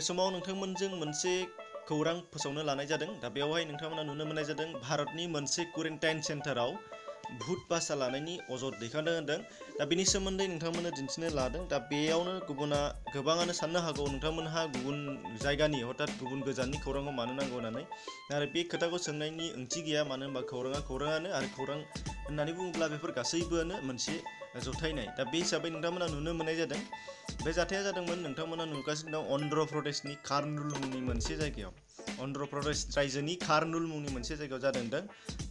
बे समाव नोंथांमोनजों मोनसे खौरां फोसावनो लानाय जादों। दा बेवहाय नोंथांमोना नुनो मोननाय जादों भारतनि मोनसे क्वारेन्टाइन सेन्टाराव भुत बासा लानायनि अजद दैखांदों होनदों। दा बेनि सोमोन्दै नोंथांमोननो दिन्थिनो लादों। दा बेयावनो गोबाङानो साननो हागौ नोंथांमोनहा गुबुन जायगानि हथात गुबुन गोजाननि खौरांखौ मानो नांगौ होननानै। आरो बे खोथाखौ सोंनायनि ओंथि गैया, मानो होनबा खौराङानो आरो खौरां होननानै बुङोब्ला बेफोर गासैबोआनो मोनसे जथायनाय। दा बे हिसाबै नोंथांमोना नुनो मोननाय जादों। बे जाथाया जादोंमोन, नोंथांमोना नुगासिनो दं, अन्ध्र प्रदेशनि कार्नुल मुंनि मोनसे जायगायाव। अन्ध्र प्रदेश रायजोनि कार्नुल मुंनि मोनसे जायगायाव जादों होनदों।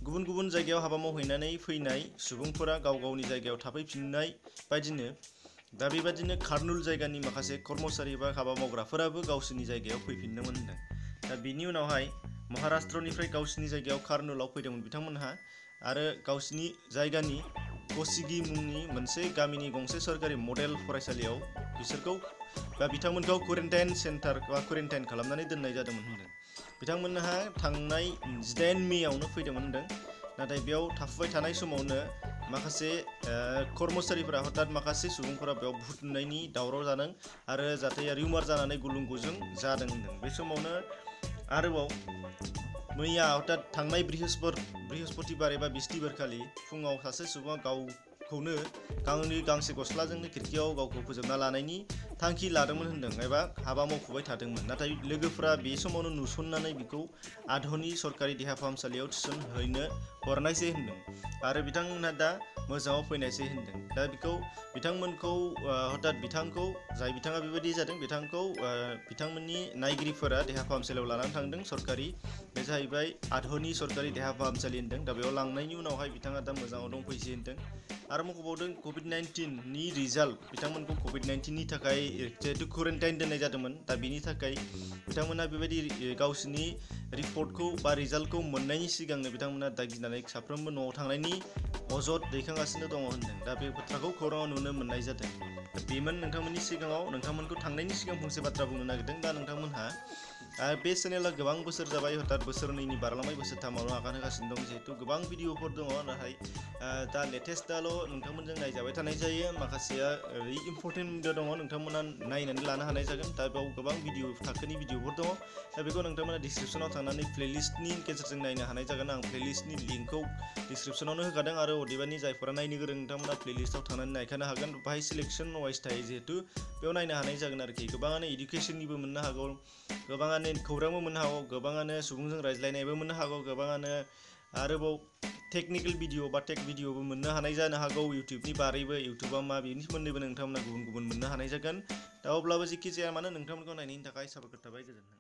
गुबुन गुबुन जायगायाव हाबा मावहैनानै फैनाय सुबुंफोरा गाव गावनि जायगायाव थाफैफिननाय बायदिनो, दा बेबादिनो कार्नुल जायगानि माखासे कर्मचारि बा हाबा मावग्राफोराबो गावसोरनि जायगायाव फैफिनदोंमोन होनदों। दा बिनि उनावहाय महाराष्ट्रनिफ्राय गावसिनि जायगायाव कार्नुलाव फैदोंमोन बिथांमोनहा, आरो गावसिनि जायगानि कसिगी मुंनि मोनसे गामिनि गंसे सरकारि मडेल फरायसालियाव बिथांमोनखौ क्वारेन्टाइन सेन्टार बा क्वारेन्टाइन खालामनानै दोननाय जादोंमोन होनदों। बिथांमोनहा थांनाय 18 मेआवनो फैदोंमोन होनदों। नाथाय बेयाव थाफुबाय थानाय समावनो माखासे कर्मचारिफोरा हथात माखासे सुबुंफोरा बेयाव भुत नुनायनि दावराव जादों आरो जाथाया रिउमार जानानै गुलुं गुजुं जादों होनदों। बे समावनो आरोबाव मैया हथात थांनाय बृहस्पतिबार एबा बिस्तिबारखालि फुङाव सासे सुबुङा गावखौनो गावनि गांसे गस्लाजोंनो खिरखियाव गावखौ फोजोबना लानायनि थांखि लादोंमोन होनदों, एबा हाबा मावफुबाय थादोंमोन। नाथाय लोगोफोरा बे समावनो नुसननानै बिखौ आधनि सरकारि देहा फाहामसालियाव थिसनहैनो हरनायसै होनदों, आरो बिथांमोनहा दा मोजाङाव फैनायसै होनदों। दा बिथांमोनखौ हथात जाय बिथाङा बेबायदि जादों, बिथांमोननि नायगिरिफोरा देहा फाहामसालियाव लानानै थांदों। बे जाहैबाय आधनि सरकारि देहा फाहामसालि होनदों। दा बेयाव लांनायनि उनावहाय बिथाङा दा मोजाङाव दंफैसै होनदों। आरो मख'बावदों कभिड-19नि रिजाल्ट, बिथांमोनखौ कभिड-19नि थाखाय जिहेतु क्वारेन्टाइन दोननाय जादोंमोन, दा बिनि थाखाय बिथांमोना बेबायदि गावसिनि रिपर्टखौ बा रिजाल्टखौ मोननायनि सिगांनो बिथांमोना दा गिनानै साफ्रोमबो न'आव थांनायनि अजद दैखांगासिनो दङ होनदों। दा बे बाथ्राखौ खौराङाव नुनो मोननाय जादों। बेमोन नोंथांमोननि सिगाङाव नोंथांमोनखौ थांनायनि सिगां फंसे बाथ्रा बुंनो नागिरदों। दा नोंथांमोनहा बे चेनेला गोबां बोसोर जाबाय, हथात बोसोरनैनि बारलांबाय, बोसोरथामावनो आगान होगासिनो दं। जिहेतु गोबां भिडिअफोर दङ, नाथाय दा लेटेस्टआल' नोंथांमोनजों नायजाबाय थानाय जायो। माखासेया इम्परटेन्ट भिडिअ दङ, नोंथांमोना नायनानै लानो हानाय जागोन। दा बेयाव गोबां थाखोनि भिडिअफोर दङ। दा बेखौ नोंथांमोना डिसक्रिपसनाव थांनानै प्लेलिस्टनि गेजेरजों नायनो हानाय जागोन। आं प्लेलिस्टनि लिंकखौ डिसक्रिपसनावनो होखादों, आरो अदेबानि जायफोरा नायनो गोरों नोंथांमोना प्लेलिस्टआव थांनानै नायखानो हागोन। बाहाय सिलेक्सन वाइस थायो, जिहेतु बेयाव नायनो हानाय जागोन आरोखि। गोबाङानो इडुकेसननिबो मोननो हागौ, गोबाङानो खौरांबो मोननो हागौ, गोबाङानो सुबुंजों रायज्लायनायबो मोननो हागौ, गोबाङानो आरोबाव टेकनिकेल भिडिअ बा टेक भिडिअबो मोननो हानाय जानो हागौ। इउटुबनि बारैबो, इउटुबा मा, बेनि सोमोन्दैबो नोंथांमोना गुबुन गुबुन मोननो हानाय जागोन। दा अब्लाबो जेखि जाया मानो नोंथांमोनखौ नायनायनि थाखाय साबायखर थाबाय, गोजोन्थों।